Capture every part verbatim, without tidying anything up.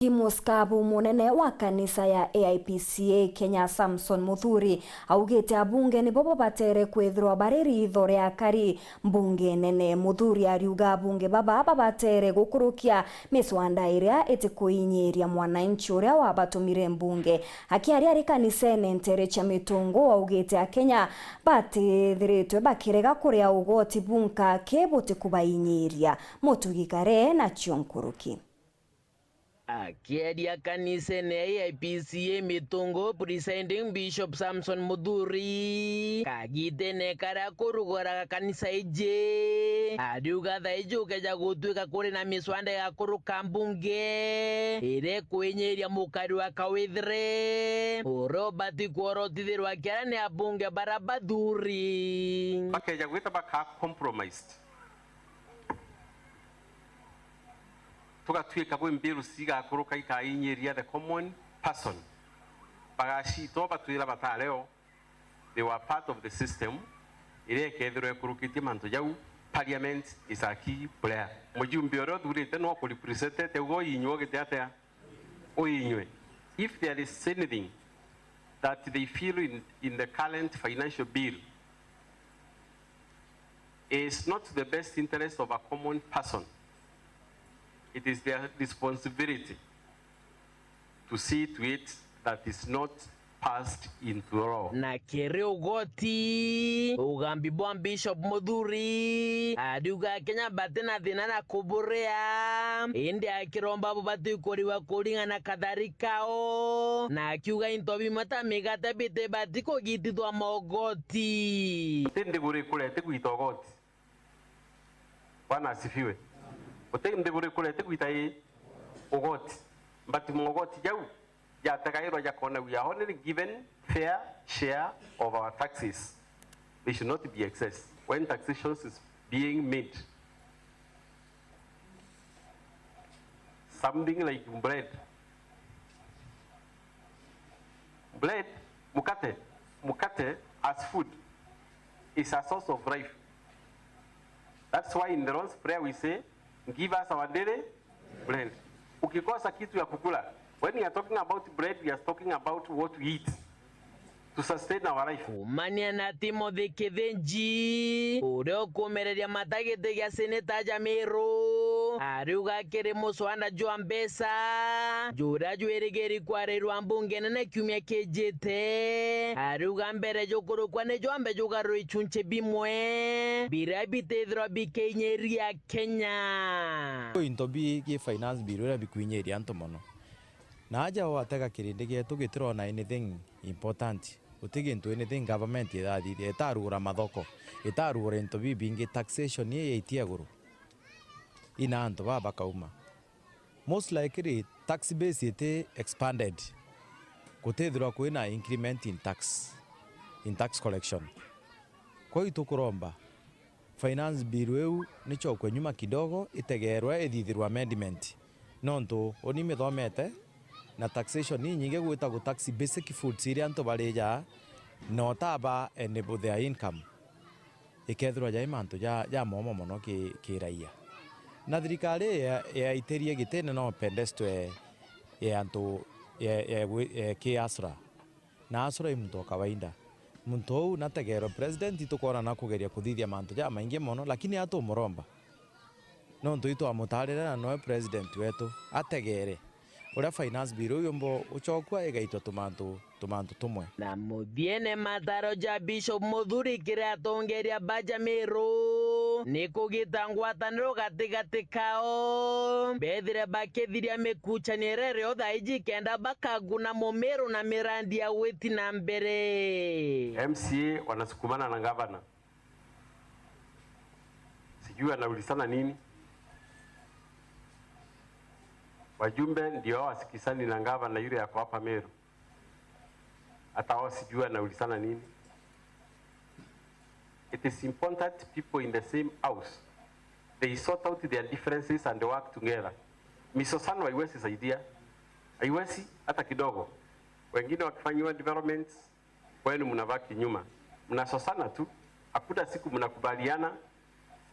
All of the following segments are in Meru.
Muskabu munene wa kanisa ya A I P C A Kenya, Samson Muthuri, augite abunge nibo babatere kwithirwa bari ritho ria akari mbunge nene. Muthuri ariuga abunge baba babatere gukurukia miswanda iria itikuinyiria mwananchi uria wabatumire mbunge. Akiaria ari kanisene ntere cia Mitungu, augite Akenya batithiritwe bakirega kuria ugoti bunka ki butikubainyiria. Mutugi Kare nacio nkuruki. Akiaria kanisene ya A I P C A Mitungu, Presiding Bishop Samson Muthuri, kagitene karia kurugoraga kanisa iji, ariuga thaa iji ukeja gutuika kuri na miswanda igakuruka mbunge iria ikwinyiria mukari wa kawithire uria ubati kworotithirwa kiara ni abunge bara bathuri. Bakeja gwita baka compromised. Tugatuika bwi mbiru cigakuruka ikainyiria the common person. Bagacitwa batwira batareo, they were part of the system iria ikethirwa ikurukitie mantu jau. Parliament is a key player. Mujumbe uria uthurite no kurepresentete ugo inyuo gite atia uinywe. If there is anything that they feel in, in the current financial bill is not to the best interest of a common person, it is their responsibility to see to it that is not passed into law. Na kiri ugoti, ugambi bwa Bishop Muthuri ariuga Akenya bati na thina na kuburia, indi akiromba bubati kuriwa kuringana kathari kao, na akiuga into bimwe ta migate bitibati kugitithwa mogoti. Guti nthiguru ikuria itigwita ugoti. Bwana asifiwe. Guti nthiguru ikuria itigwita i ugoti. But mogoti jau jategairwa jakona we are only given fair share of our taxes. They should not be excess when taxation is being made. Something like bread. Bread, mukate, mukate as food is a source of life. That's why in the Lord's Prayer we say, "Give us our daily bread." Ukikosa kitu ya kukula, when we are talking about bread, we are talking about what we eat to sustain our life. Kumania na Timothy Kithinji, uria ukumereria mata giti gia seneta ja Meru, ariuga kiri muswanda jwa mbeca juria jwirigiri kwarirwa mbunge nene kiumia kijite, ariuga mbere jukurukwa ni jwambe jugarura ichunchi bimwe biria bitithirwa bikiinyiria Kenya. Into bi ki finance bill uria bikuinyiria antu mono. Na aja watega kirindi gietu gitirona anything important. Guti gintu anything government irathithia, itarugura mathoko, itarugura into bibingi, taxation ni yaitia iguru. Ina antu baba bakauma. Most likely, tax base iti expanded. Gutithirwa kwina increment in tax, in tax collection. Kwou tukuromba, finance bill iu nichokwe nyuma kidogo, itegerwe ithithirwe amendment. Nontu uni mithomete, na taxation ni nyingi gwita gu tax basic foods iria antu barijaa, na utaba and their income. Ikethirwa jai mantu ja, ja momo mono ki, ki raia. Na thirikari ya, yaitirie gitine no pedestal ya antu ya, ya, ya ki asra. Na asra i muntu o kawaida. Muntu uu nategerwe president, itukwona na kugeria kuthithia mantu jamaingi mono, lakini atumuromba. Nontu itwamutarire na noe president wetu, ategere. Uria finance bill iu yumba ucokua igaitwa tumantu, tumantu tumwe. Na muthiene mataro ja Bishop Muthuri kiri atongeria ba ja Meru ni kugita ngwataniro gatigati kao, bethire bakithiria mikuchanio iria irio thaa iji kenda bakaguna mumiru na mirandi ya gwiti na mbere. M C A wanasukumana na gavana, sijui anaulizana nini. Wajumbe ndio hawasikizani na gavana yule yako hapa Meru. Hata wao sijui anaulizana nini. It is important people in the same house, they sort out their differences and work together. Misosano haiwezi saidia, haiwezi hata kidogo. Wengine wakifanyiwa developments, wenu mnabaki nyuma, mnasosana tu, hakuna siku mnakubaliana.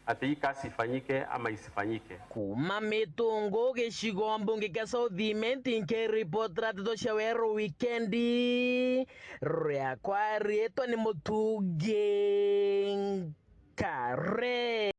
ati hii kazi ifanyike ama isifanyike. Kuma Mitungu, gicigo mbunge kia South Imenti, nkiripotera nteto cia Weru Wikendi, riakwa riitwa ni Mutungi.